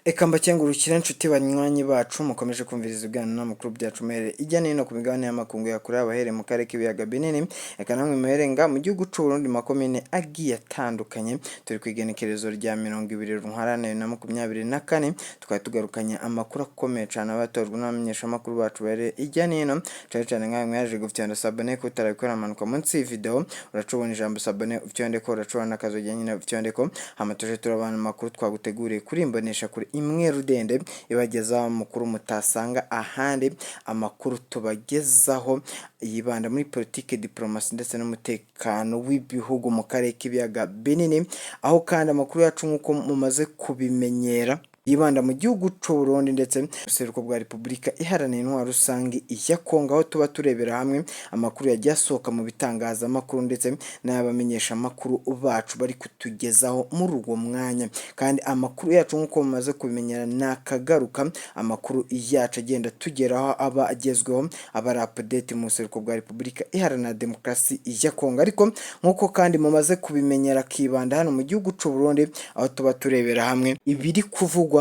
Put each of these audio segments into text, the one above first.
Eka mbakengurukire nshuti banywanyi bacu mukomeje kumviriza ibiganiro n'amakuru byacu muherere ijya n'ino ku migabane y'amakungu ya kure, abahereye mu karere k'ibiyaga binini, eka namwe muherenga mu gihugu c'u Burundi, makomine agiye atandukanye. Turi ku igenekerezo rya 20 Ntwarante 2024, tukaba tugarukanye amakuru akomeye cane abatojwe n'abamenyeshamakuru bacu bahereye ijya n'ino, cane cane nkawe mwaje gufyonda s'abonner. Ko utarabikora, amanuka munsi y'iyi video, uracubona ijambo s'abonner, ufyondeko, uracubona akazogera nyine, ufyondeko, hama tuje turabana amakuru twaguteguriye kuri imbonesha kure imwe rudende ibagezaho amakuru mutasanga ahandi. Amakuru tubagezaho yibanda muri politike, diplomasi ndetse n'umutekano w'ibihugu mu karere k'ibiyaga binini, aho kandi amakuru yacu, nk'uko mumaze kubimenyera, yibanda mu gihugu c'u Burundi ndetse ubuseruko bwa Repubulika Iharanira Intwaro Rusange ya Kongo, aho tuba turebera hamwe amakuru yagiye asohoka mu bitangazamakuru ndetse n'abamenyeshamakuru bacu bari kutugezaho muri uwo mwanya. Kandi amakuru yacu, nk'uko mumaze kubimenyera, ni akagaruka. Amakuru yacu agenda tugeraho aba agezweho, aba ari update mu buseruko bwa Repubulika Iharanira Demokarasi ya Kongo, ariko nk'uko kandi mumaze kubimenyera, akibanda hano mu gihugu c'u Burundi, aho tuba turebera hamwe ibiri kuvugwa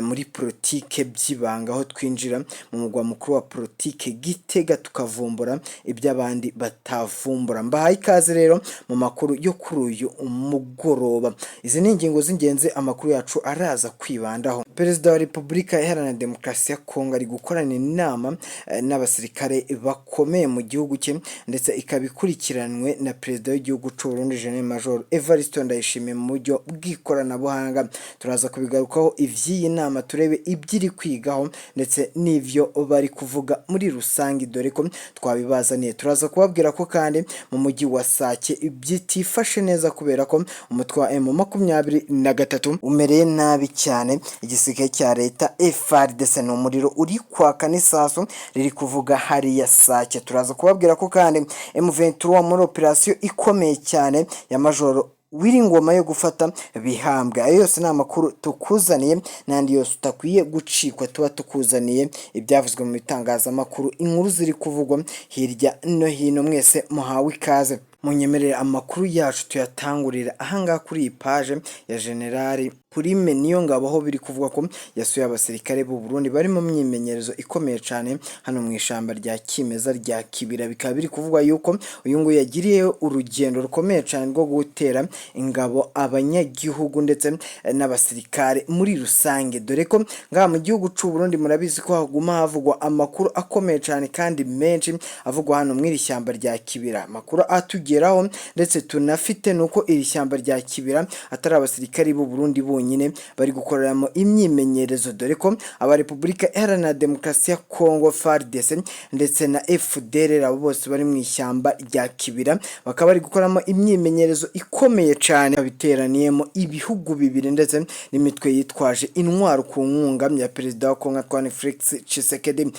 muri politike by'ibanga, aho twinjira mu mugwa mukuru wa politike Gitega, tukavumbura ibyo abandi batavumbura. Mbahaye ikaze rero mu makuru yo kuri uyu mugoroba. Izi ni ingingo z'ingenzi amakuru yacu araza kwibandaho. Perezida wa Repubulika Iharanira Demokarasi ya Kongo ari gukorana inama n'abasirikare bakomeye mu gihugu cye, ndetse ikaba ikurikiranwe na perezida w'igihugu c'u Burundi, General Major Evariste Ndayishimiye, mu buryo bw'ikoranabuhanga. Turaza kubigarukaho ivy'iyi nama, turebe ibyo iri kwigaho ndetse n'ivyo bari kuvuga muri rusange, dore ko twabibazaniye. Turaza kubabwira ko kandi mu mujyi wa Sake bitifashe neza, kubera ko umutwe wa M23 umereye nabi cyane igisirikare cya leta FARDC. Ni umuriro uri kwaka n'isasu riri kuvuga hariya Sake. Turaza kubabwira ko kandi M23 muri operasiyo ikomeye cyane ya Majoro Wiringoma yo gufata Bihambwe. Ayo yose ni amakuru tukuzaniye n'andi yose utakwiye gucikwa. Tuba tukuzaniye ibyavuzwe mu bitangazamakuru, inkuru ziri kuvugwa hirya no hino. Mwese muhawe ikaze. Munyemerere amakuru yacu tuyatangurira ahangaha kuri iyi page ya Generali Prime Niyongabo, aho biri kuvuga ko yasuye abasirikare b'u Burundi bari mu myimenyerezo ikomeye cyane hano mu ishamba rya kimeza rya Kibira. Bikaba biri kuvugwa yuko uyu nguyu yagiriyeyo urugendo rukomeye cyane rwo gutera ingabo abanyagihugu ndetse n'abasirikare muri rusange, dore ko ngaha mu gihugu c'u Burundi murabizi ko haguma havugwa amakuru akomeye cyane kandi menshi avugwa hano muri iri shyamba rya Kibira. Amakuru atugeraho ndetse tunafite nuko iri shyamba rya Kibira atari abasirikari b'u Burundi bonyine bari gukoreramo imyimenyerezo, dore ko aba Repubulika Iharanira Demokarasi ya Kongo, FARDC, ndetse na FDLR, abo bose bari mu ishyamba rya Kibira, bakaba bari gukoramo imyimenyerezo ikomeye cyane biteraniyemo ibihugu bibiri ndetse n'imitwe yitwaje intwaro ku nkunga ya perezida wa Kongo, Antoine Felix Tshisekedi.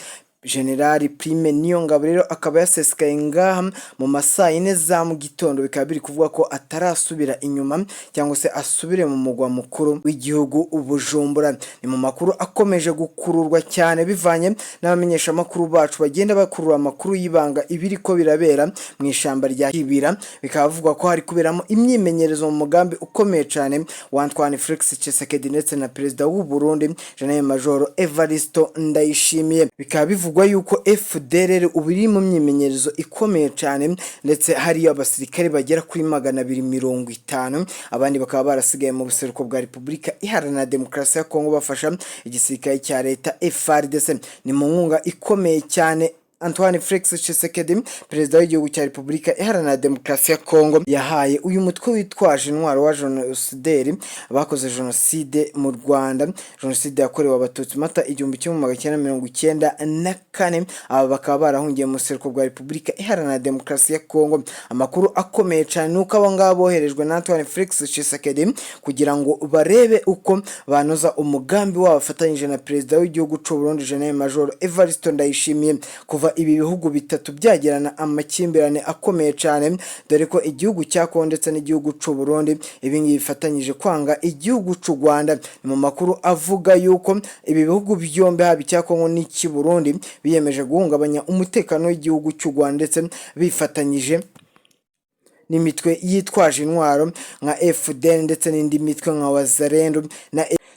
Generali Prime Niyongabo rero akaba yasesekaye ngaha mu masaa 4 za mu gitondo. Bikaba biri kuvuga ko atarasubira inyuma cyangwa se asubire mu mugwa mukuru w'igihugu Bujumbura. Ni mu makuru akomeje gukururwa cyane bivanye n'abamenyeshamakuru bacu bagenda bakurura amakuru y'ibanga ibiri ko birabera mu ishyamba rya Kibira. Bikaba bivugwa ko hari kuberamo imyimenyerezo mu mugambi ukomeye cyane wa Antoine Felix Tshisekedi ndetse na perezida w'u Burundi, General Major Evaristo Ndayishimiye. Bikaba bivugwa yuko FDLR ubu iri mu myimenyerezo ikomeye cyane, ndetse hariyo abasirikare bagera kuri 250, abandi bakaba barasigaye mu buseruko bwa Repubulika Iharanira Demokarasi ya Kongo bafasha igisirikare cya leta FARDC. Ni mu nkunga ikomeye cyane Antoine Felix Tshisekedi, perezida w'igihugu cya Repubulika Iharanira Demokarasi ya Kongo, yahaye uyu mutwe witwaje intwaro wa jenosideri bakoze jenoside mu Rwanda, jenoside yakorewe Abatutsi Mata 1994. Aba bakaba barahungiye mu buseruko bwa Repubulika Iharanira Demokarasi ya Kongo. Amakuru akomeye cyane nuko abo ngabo boherejwe na Antoine Felix Tshisekedi kugira ngo barebe uko banoza umugambi wabo bafatanyije na perezida w'igihugu c'u Burundi, General Major Evariste Ndayishimiye. Kuva ibi bihugu bitatu byagirana amakimbirane akomeye cyane, dore ko igihugu cya Kongo ndetse n'igihugu c'u Burundi ibi ngibi bifatanyije kwanga igihugu c'u Rwanda, ni mu makuru avuga yuko ibi bihugu byombi, haba icya Kongo n'icy'i Burundi, biyemeje guhungabanya umutekano w'igihugu cy'u Rwanda, ndetse bifatanyije n'imitwe yitwaje intwaro nka FDN ndetse n'indi mitwe nka Wazalendo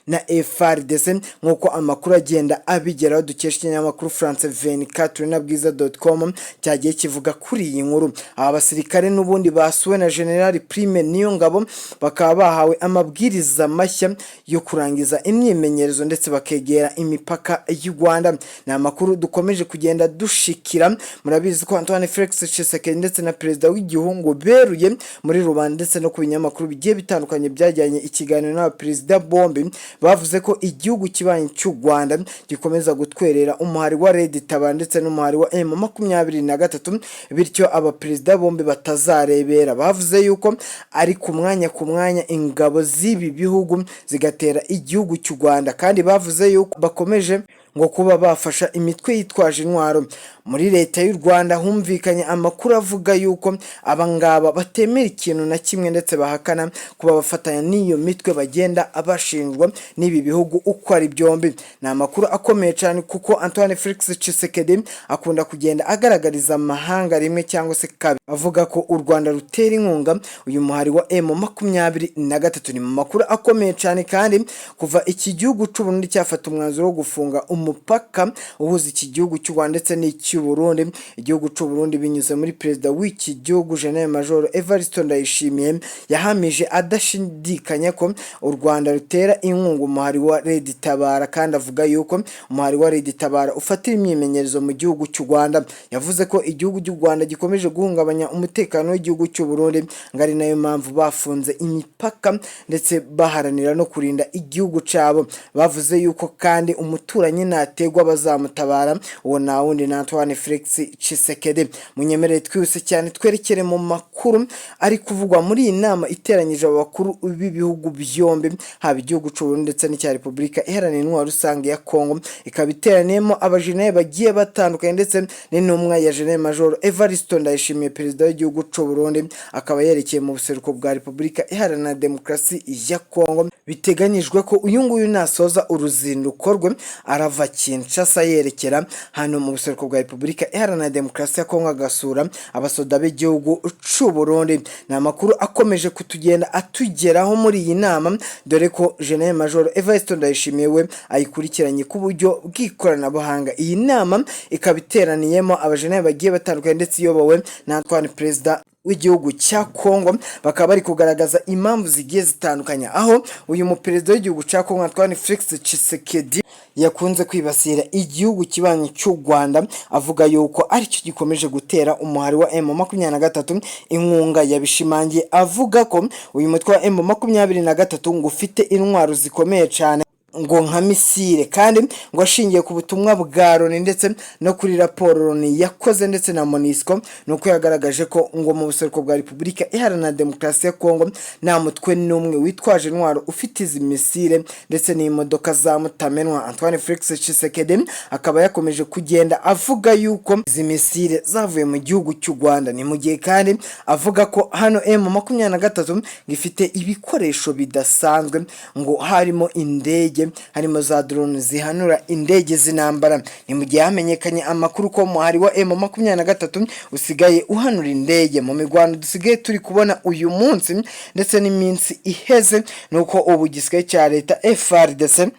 na FARDC, nk'uko amakuru agenda abigeraho dukesha ikinyamakuru France 24 na bwiza.com cyagiye kivuga kuri iyi nkuru. Aba basirikare n'ubundi basuwe na General Prime Niyongabo bakaba bahawe amabwiriza mashya yo kurangiza imyimenyerezo ndetse bakegera imipaka y'u Rwanda. Ni amakuru dukomeje kugenda dushikira. Murabizi ko Antoine Felix Tshisekedi ndetse na perezida w'igihugu beruye muri rubanda, ndetse no ku binyamakuru bigiye bitandukanye byajyanye ikiganiro n'abaperezida bombi, bavuze ko igihugu kibanyi cy'u Rwanda gikomeza gutwerera umuhari wa Red Tabara ndetse n'umuhari wa M23, bityo abaperezida bombi batazarebera. Bavuze yuko ari ku mwanya ku mwanya ingabo z'ibi bihugu zigatera igihugu cy'u Rwanda, kandi bavuze yuko bakomeje ngo kuba bafasha imitwe yitwaje intwaro. Muri leta y'u Rwanda humvikanye amakuru avuga yuko abangaba batemera ikintu na kimwe, ndetse bahakana kuba bafatanya n'iyo mitwe bagenda bashinjwa n'ibi bihugu uko ari byombi. Ni amakuru akomeye cyane, kuko Antoine Felix Tshisekedi akunda kugenda agaragariza amahanga rimwe cyangwa se kabiri avuga ko u Rwanda rutera inkunga uyu muhari wa M23. Ni mu makuru akomeye cyane kandi, kuva iki gihugu cy'u Burundi cyafata umwanzuro wo gufunga umupaka uhuza iki gihugu cy'u Rwanda ndetse n'icy'u Burundi, igihugu cy'u Burundi binyuze muri perezida w'iki gihugu, General Major Evariste Ndayishimiye, yahamije adashidikanya ko u Rwanda rutera inkunga umuhari wa Red Tabara, kandi avuga yuko umuhari wa Red Tabara ufatira imyimenyerezo mu gihugu cy'u Rwanda. Yavuze ko igihugu cy'u Rwanda gikomeje guhungabanya umutekano w'igihugu cy'u Burundi, ngo ari nayo mpamvu bafunze imipaka ndetse baharanira no kurinda igihugu cyabo. Bavuze yuko kandi umuturanyi nategwa bazamutabara. Uwo nta wundi na Antoine Felix Tshisekedi. Munyemerere twihuse cyane twerekere mu makuru ari kuvugwa muri iyi nama iteranyije abakuru b'ibihugu byombi, haba igihugu cy'u Burundi ndetse n'icya Repubulika Iharanira Intwaro Rusange ya Kongo. Ikaba iteraniyemo abajenerali bagiye batandukanye ndetse n'intumwa ya General Major Evariste Ndayishimiye, perezida w'igihugu cy'u Burundi, akaba yerekeye mu buseruko bwa Repubulika Iharanira Demokarasi ya Kongo. Biteganyijwe ko uyu nguyu nasoza uruzinduko rwe arava Kinshasa yerekera hano mu buseruko bwa Repubulika Iharanira Demokarasi ya Kongo, agasura abasoda b'igihugu cy'u Burundi. Ni amakuru akomeje kutugenda atugeraho muri iyi nama, dore ko General Major Evariste Ndayishimiye we ayikurikiranye ku buryo bw'ikoranabuhanga. Iyi nama ikaba iteraniyemo abajenerali bagiye batandukanye ndetse iyobowe na Antoine, perezida w'igihugu cya Kongo. Bakaba bari kugaragaza impamvu zigiye zitandukanye, aho uyu muperezida w'igihugu cya Kongo, Antoine Felix Tshisekedi, yakunze kwibasira igihugu kibanyi cy'u Rwanda, avuga yuko aricyo gikomeje gutera umuhari wa M23 inkunga. Yabishimangiye avuga ko uyu mutwe wa M23 ngo ufite intwaro zikomeye cyane, ngo nka misile, kandi ngo ashingiye ku butumwa bwa Loni ndetse no kuri raporo Loni yakoze ndetse na MONUSCO, nuko yagaragaje ko ngo mu buseruko bwa Repubulika Iharanira Demokarasi ya Kongo nta mutwe n'umwe witwaje intwaro ufite izi misile ndetse n'imodoka za mutamenwa. Antoine Felix Tshisekedi akaba yakomeje kugenda avuga yuko izi misile zavuye mu gihugu cy'u Rwanda. Ni mu gihe kandi avuga ko hano M23 ngo ifite ibikoresho bidasanzwe, ngo harimo indege, harimo za drone zihanura indege z'intambara. Ni mu gihe hamenyekanye amakuru ko umuhari wa M23 usigaye uhanura indege mu mirwano dusigaye turi kubona uyu munsi ndetse n'iminsi iheze, nuko ubu gisigaye cya leta FARDC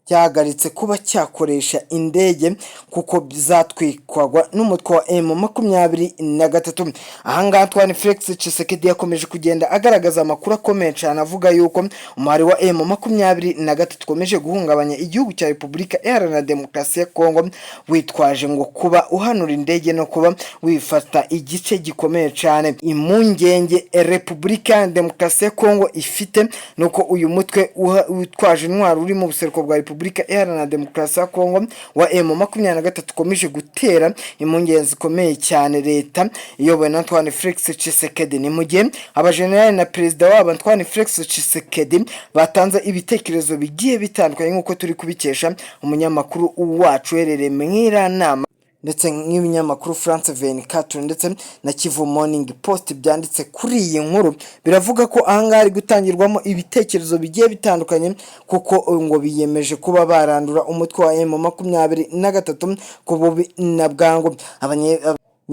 cyahagaritse kuba cyakoresha indege kuko zatwikwagwa n'umutwe wa M23. Ahangaha Antoine Felix Tshisekedi yakomeje kugenda agaragaza amakuru akomeye cyane, avuga yuko umuhari wa M23 ukomeje guhungabanya igihugu cya Repubulika Iharanira Demokarasi ya Kongo, witwaje ngo kuba uhanura indege no kuba wifata igice gikomeye cyane. Impungenge Repubulika Iharanira Demokarasi ya Kongo ifite nuko uyu mutwe witwaje intwaro uri mu buseruko bwa Repubulika Iharanira Demokarasi ya Kongo wa M23 ukomeje gutera impungenge zikomeye cyane leta iyobowe na Antoine Felix Tshisekedi. Ni mu gihe abajenerali na perezida wabo Antoine Felix Tshisekedi batanze ibitekerezo bigiye bitandukanye, nk'uko turi kubikesha umunyamakuru wacu uherereye mu nama, ndetse nk'ibinyamakuru France 24 ndetse na Kivu Morning Post byanditse kuri iyi nkuru. Biravuga ko ahangaha hari gutangirwamo ibitekerezo bigiye bitandukanye, kuko ngo biyemeje kuba barandura umutwe wa M23 ku bubi na bwangu.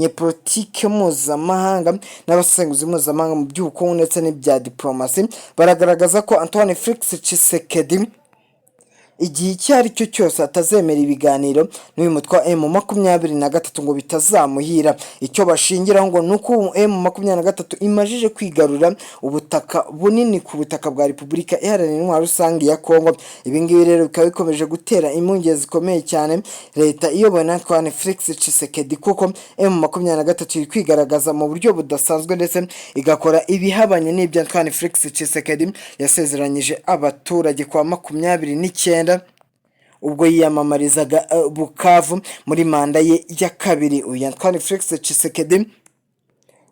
Abanyepolitike mpuzamahanga n'abasesenguzi mpuzamahanga mu by'ubukungu ndetse n'ibya diplomasi baragaragaza ko Antoine Felix Tshisekedi igihe icyo ari cyo cyose atazemera ibiganiro n'uyu mutwe wa M23 ngo bitazamuhira. Icyo bashingiraho ngo ni uko M23 imajije kwigarura ubutaka bunini ku butaka bwa Repubulika Iharanira Intwaro Rusange ya Kongo. Ibi ngibi rero bikaba bikomeje gutera impungenge zikomeye cyane leta iyobowe na Antoine Felix Tshisekedi, kuko M23 iri kwigaragaza mu buryo budasanzwe ndetse igakora ibihabanye n'ibyo Antoine Felix Tshisekedi yasezeranyije abaturage kwa 29 ubwo yiyamamarizaga Bukavu muri manda ye ya kabiri. Uyu Antoine Felix Tshisekedi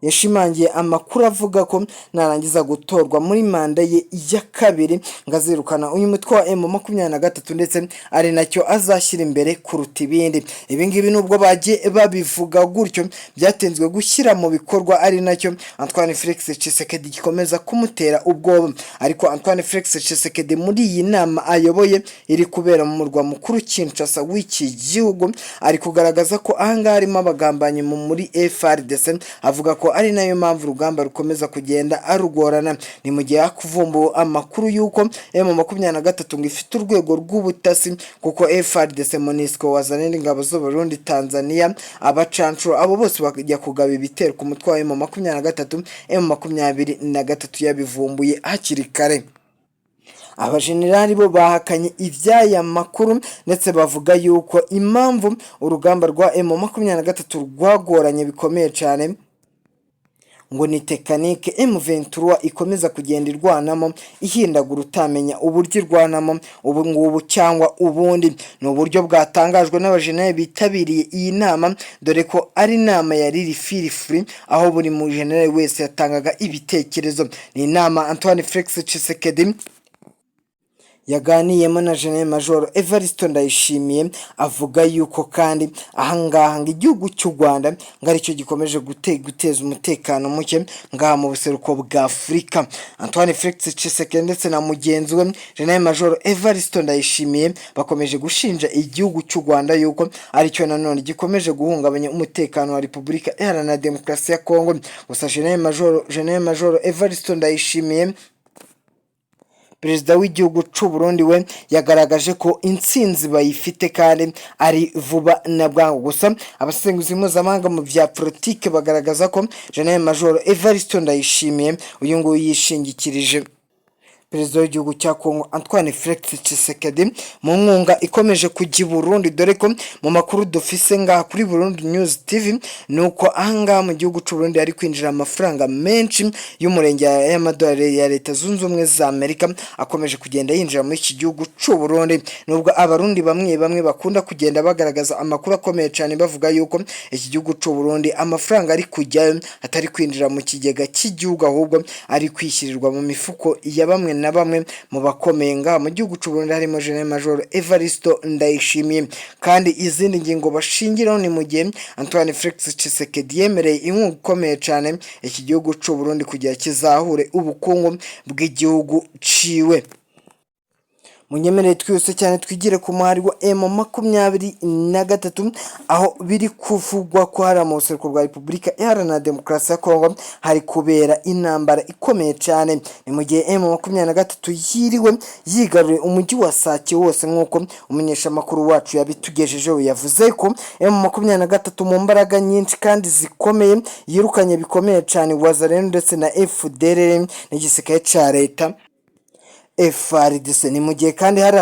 yashimangiye amakuru avuga ko narangiza gutorwa muri manda ye ya kabiri ngo azirukana uyu mutwe wa M23, ndetse ari nacyo azashyira imbere kuruta ibindi. Ibi ngibi, nubwo bagiye babivuga gutyo, byatinzwe gushyira mu bikorwa, ari nacyo Antoine Felix Tshisekedi gikomeza kumutera ubwoba. Ariko Antoine Felix Tshisekedi muri iyi nama ayoboye iri kubera mu murwa mukuru Kinshasa w'iki gihugu, ari kugaragaza ko ahangaha harimo abagambanyi muri FARDC, avuga ko ari nayo mpamvu urugamba rukomeza kugenda arugorana. Ni mu gihe hakuvumbuwe amakuru y'uko M23 ngo ifite urwego rw'ubutasi, kuko FARDC, MONUSCO, wazanira ingabo z'u Burundi, Tanzania, abacancuro, abo bose bajya kugaba ibitero ku mutwe wa M23, M23 yabivumbuye hakiri kare. Abajenerali bo bahakanye iby'aya makuru, ndetse bavuga yuko impamvu urugamba rwa M23 rwagoranye bikomeye cyane ngo ni technique M23 ikomeza kugenda irwanamo ihindagura, utamenya uburyo irwanamo ubu ngubu cyangwa ubundi. Ni uburyo bwatangajwe n'abajenerali bitabiriye iyi nama, dore ko ari inama yari iri feel free, aho buri mujenerali wese yatangaga ibitekerezo. Ni inama Antoine Felix Tshisekedi yaganiyemo na General Major Evariste Ndayishimiye, avuga yuko kandi ahangaha ngo igihugu cy'u Rwanda ngo aricyo gikomeje guteza umutekano muke ngaha mu buseruko bwa Afurika. Antoine Felix Tshisekedi ndetse na mugenzi we General Major Evariste Ndayishimiye bakomeje gushinja igihugu cy'u Rwanda yuko aricyo nanone gikomeje guhungabanya umutekano wa Repubulika Iharanira Demokarasi ya Kongo. Gusa General Major Evariste Ndayishimiye, perezida w'igihugu cy'u Burundi, we yagaragaje ko intsinzi bayifite kandi ari vuba na bwangu. Gusa abasesenguzi mpuzamahanga mu bya politike bagaragaza ko General Major Evariste Ndayishimiye uyu nguyu yishingikirije perezida w'igihugu cya Kongo Antoine Felix Tshisekedi mu nkunga ikomeje kujya i Burundi, dore ko mu makuru dufise ngaha kuri Burundi News TV ni uko ahangaha mu gihugu cy'u Burundi hari kwinjira amafaranga menshi y'umurenge y'amadolari ya Leta Zunze Ubumwe za Amerika, akomeje kugenda yinjira muri iki gihugu cy'u Burundi, nubwo Abarundi bamwe bamwe bakunda kugenda bagaragaza amakuru akomeye cyane bavuga yuko iki gihugu cy'u Burundi amafaranga ari kujyayo atari kwinjira mu kigega cy'igihugu, ahubwo ari kwishyirirwa mu mifuko ya bamwe na bamwe mu bakomeye ngaha mu gihugu cy'u Burundi, harimo General Major Evaristo Ndayishimiye. Kandi izindi ngingo bashingiraho ni mu gihe Antoine Felix Tshisekedi yemereye inkunga ikomeye cyane iki gihugu cy'u Burundi kugira kizahure ubukungu bw'igihugu ciwe. Munyemerere twihuse cyane twigire ku muhari wa M23, aho biri kuvugwa ko hari mu buseruko bwa Repubulika Iharanira Demokarasi ya Kongo hari kubera intambara ikomeye cyane. Ni mu gihe M23 yiriwe yigaruriye umujyi wa Sake wose, nk'uko umunyeshamakuru wacu yabitugejejeho. Yavuze ko M23 mu mbaraga nyinshi kandi zikomeye yirukanye bikomeye cyane Wazalendo ndetse na FDLR n'igisirikare cya leta FARDC. Ni mu gihe kandi hari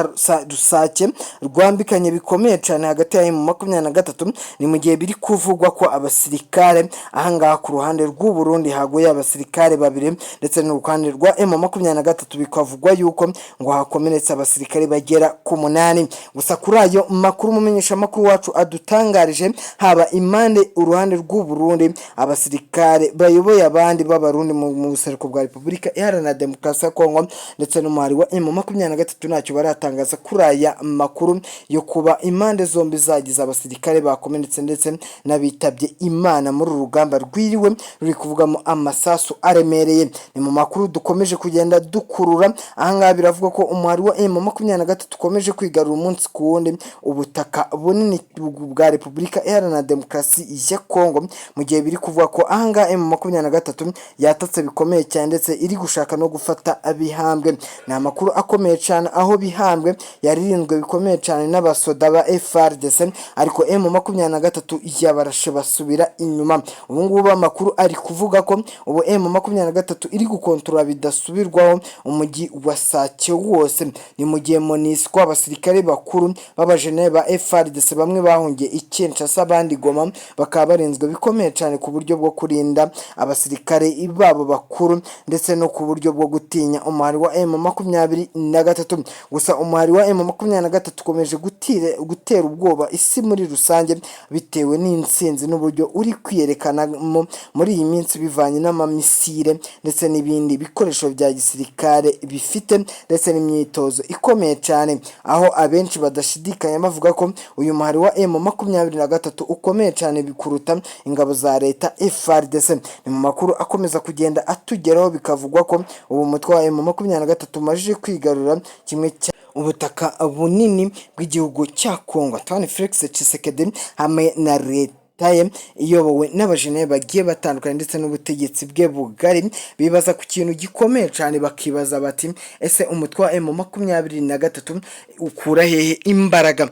rusake rwambikanye bikomeye cyane hagati ya M23. Ni mu gihe biri kuvugwa ko abasirikare ahangaha ku ruhande rw'u Burundi haguye abasirikare babiri, ndetse n'uruhande rwa M23 bikavugwa yuko ngo hakomeretse abasirikare bagera ku munani. Gusa kuri ayo makuru umumenyeshamakuru wacu adutangarije, haba impande uruhande rw'u Burundi, abasirikare bayoboye abandi b'Abarundi mu buseruko bwa Repubulika Iharanira Demokarasi ya Kongo ndetse n'umuhari Umuhari wa M23 ntacyo baratangaza kuri aya makuru yo kuba impande zombi zagize abasirikare bakomeretse ndetse n'abitabye Imana muri uru rugamba rwiriwe ruri kuvugamo amasasu aremereye. Ni mu makuru dukomeje kugenda dukurura ahangaha. Biravuga ko umuhari wa M23 ukomeje kwigarura umunsi ku wundi ubutaka bunini bwa Repubulika Iharanira Demokarasi ya Kongo, mu gihe biri kuvuga ko ahangaha M23 yatatse bikomeye cyane, ndetse iri gushaka no gufata Bihambwe. Ni amakuru akomeye cyane, aho Bihambwe yaririnzwe bikomeye cyane n'abasoda ba FARDC, ariko M23 yabarashe basubira inyuma. Ubu ngubu amakuru ari kuvuga ko ubu M23 iri gukontorora bidasubirwaho umujyi wa Sake wose. Ni mu gihe MONUSCO, abasirikare bakuru b'abajenere ba FARDC, bamwe bahungiye i Kinshasa, abandi Goma, bakaba barinzwe bikomeye cyane ku buryo bwo kurinda abasirikare babo bakuru ndetse no ku buryo bwo gutinya umuhari wa M23. Gusa umuhari wa M23 ukomeje gutera ubwoba isi muri rusange, bitewe n'intsinzi n'uburyo uri kwiyerekanamo muri iyi minsi, bivanye n'amamisire ndetse n'ibindi bikoresho bya gisirikare bifite, ndetse n'imyitozo ikomeye cyane, aho abenshi badashidikanya bavuga ko uyu muhari wa M23 ukomeye cyane bikuruta ingabo za leta FARDC. Ni mu makuru akomeza kugenda atugeraho, bikavugwa ko ubu mutwe wa M23 umajije kwigarura kimwe cya ubutaka bunini bw'igihugu cya Kongo. Antoine Felix Tshisekedi hamwe na leta ye iyobowe n'abajeneri bagiye batandukanye ndetse n'ubutegetsi bwe bugari bibaza ku kintu gikomeye cyane, bakibaza bati: "Ese umutwe wa M23 ukura hehe imbaraga?"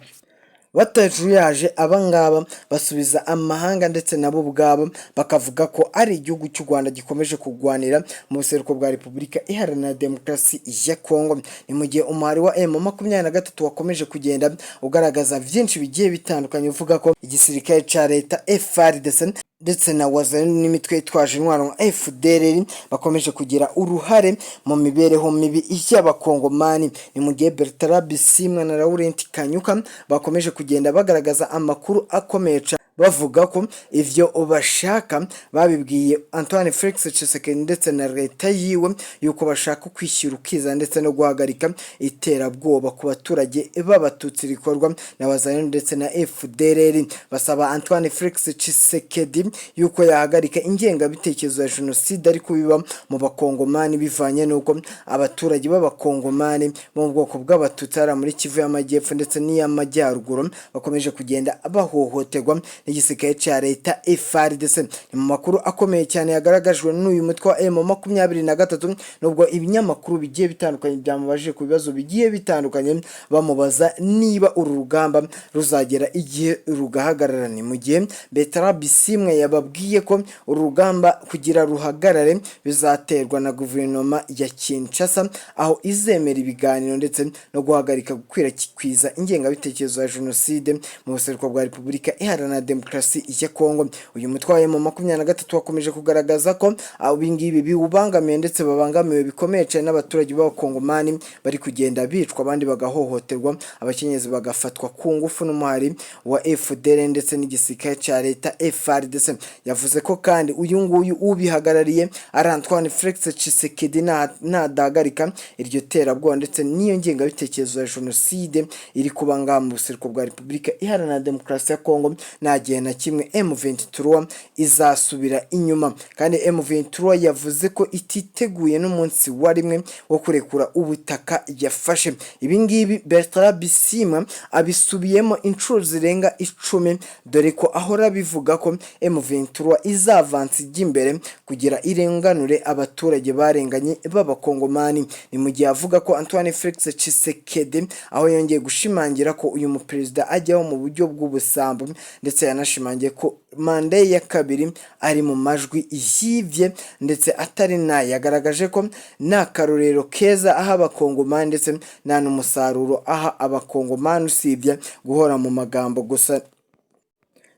Batajuyaje, abangaba basubiza amahanga ndetse nabo ubwabo bakavuga ko ari igihugu cy'u Rwanda gikomeje kurwanira mu buseruko bwa Repubulika Iharanira Demokarasi ya Kongo. Ni mu gihe umuhari wa M23 wakomeje kugenda ugaragaza byinshi bigiye bitandukanye, uvuga ko igisirikare cya leta FARDC ndetse na Wazalendo n'imitwe itwaje intwaro nka FDLR bakomeje kugira uruhare mu mibereho mibi y'Abakongomani. Ni mu gihe Bertrand Bisimwa na Laurent Kanyuka bakomeje kugenda bagaragaza amakuru akomeye cyane, bavuga ko ivyo bashaka babibwiye Antoine Felix Tshisekedi ndetse na leta yiwe, yuko bashaka kwishyura ukiza ndetse no guhagarika iterabwoba ku baturage b'Abatutsi rikorwa na Wazalendo ndetse na FDLR. Basaba Antoine Felix Tshisekedi yuko yahagarika ingengabitekerezo ya jenoside ari kubiba mu Bakongomani, bivanye n'uko abaturage b'Abakongomani bo mu bwoko bw'Abatutsi hariya muri Kivu y'Amajyepfo ndetse n'iy'Amajyaruguru bakomeje kugenda bahohoterwa n'igisirikare cya leta FARDC. Ni mu makuru akomeye cyane yagaragajwe n'uyu mutwe wa M23, nubwo ibinyamakuru bigiye bitandukanye byamubajije ku bibazo bigiye bitandukanye, bamubaza niba uru rugamba ruzagera igihe rugahagarara. Ni mu gihe Bertrand Bisimwa yababwiye ko uru rugamba kugira ruhagarare bizaterwa na guverinoma ya Kinshasa, aho izemera ibiganiro ndetse no guhagarika gukwirakwiza ingengabitekerezo ya jenoside mu buseruko bwa Repubulika Iharanira Demokarasi ya Kongo. Uyu mutwe wa M23 wakomeje kugaragaza ko ibingibi biwubangamiye, ndetse babangamiwe bikomeye cyane n'abaturage b'Abakongomani bari kugenda bicwa, abandi bagahohoterwa, abakenyezi bagafatwa ku ngufu n'umuhari wa FDLR ndetse n'igisirikare cya leta FARDC. Yavuze ko kandi uyu nguyu ubihagarariye ari Antoine Felix Tshisekedi, nadahagarika iryo terabwoba ndetse n'iyo ngengabitekerezo ya jenoside iri kuba ngaha mu buseruko bwa Repubulika Iharanira Demokarasi ya Kongo, nta gihe na kimwe M23 izasubira inyuma. Kandi M23 yavuze ko ititeguye n'umunsi wa rimwe wo kurekura ubutaka yafashe. Ibi ngibi Bertrand Bisimwa abisubiyemo inshuro zirenga 10, dore ko ahora abivuga ko M23 izavansa ijya imbere kugira irenganure abaturage barenganye b'Abakongomani. Ni mu gihe avuga ko Antoine Felix Tshisekedi, aho yongeye gushimangira ko uyu muperezida ajyaho mu buryo bw'ubusambo, ndetse yanashimangiye ko manda ye ya kabiri ari mu majwi yibye ndetse atari nayo. Yagaragaje ko nta karorero keza aha Abakongomani ndetse nta n'umusaruro aha Abakongomani, usibye guhora mu magambo gusa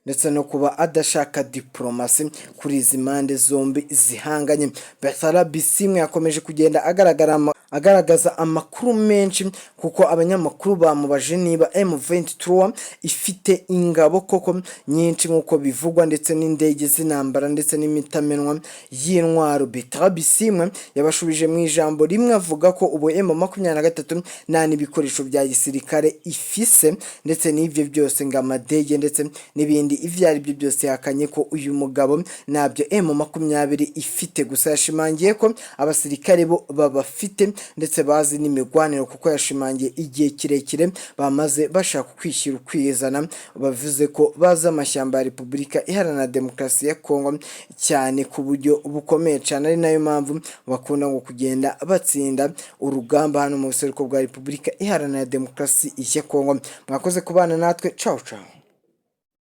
ndetse no kuba adashaka diporomasi kuri izi mpande zombi zihanganye. Bertrand Bisimwa yakomeje kugenda agaragara agaragaza amakuru menshi, kuko abanyamakuru bamubaje niba M23 ifite ingabo koko nyinshi nk'uko bivugwa, ndetse n'indege z'intambara ndetse n'imitamenwa y'intwaro. Bertrand Bisimwa yabashubije mu ijambo rimwe, avuga ko ubu M23 nta n'ibikoresho bya gisirikare ifise, ndetse n'ibyo byose ngo amadege ndetse n'ibindi ibyo ari byo byose, yahakanye ko uyu mugabo ntabyo M20 ifite. Gusa yashimangiye ko abasirikare bo babafite ndetse bazi n'imigwaniro, kuko yashimangiye igihe kirekire bamaze bashaka kwishyira ukwizana. Bavuze ko bazi amashyamba ya Repubulika Iharanira Demokarasi ya Kongo cyane ku buryo bukomeye cyane, ari nayo mpamvu bakunda ngo kugenda batsinda urugamba hano mu buseruko bwa Repubulika Iharanira Demokarasi ya Kongo. Mwakoze kubana natwe, ciao ciao.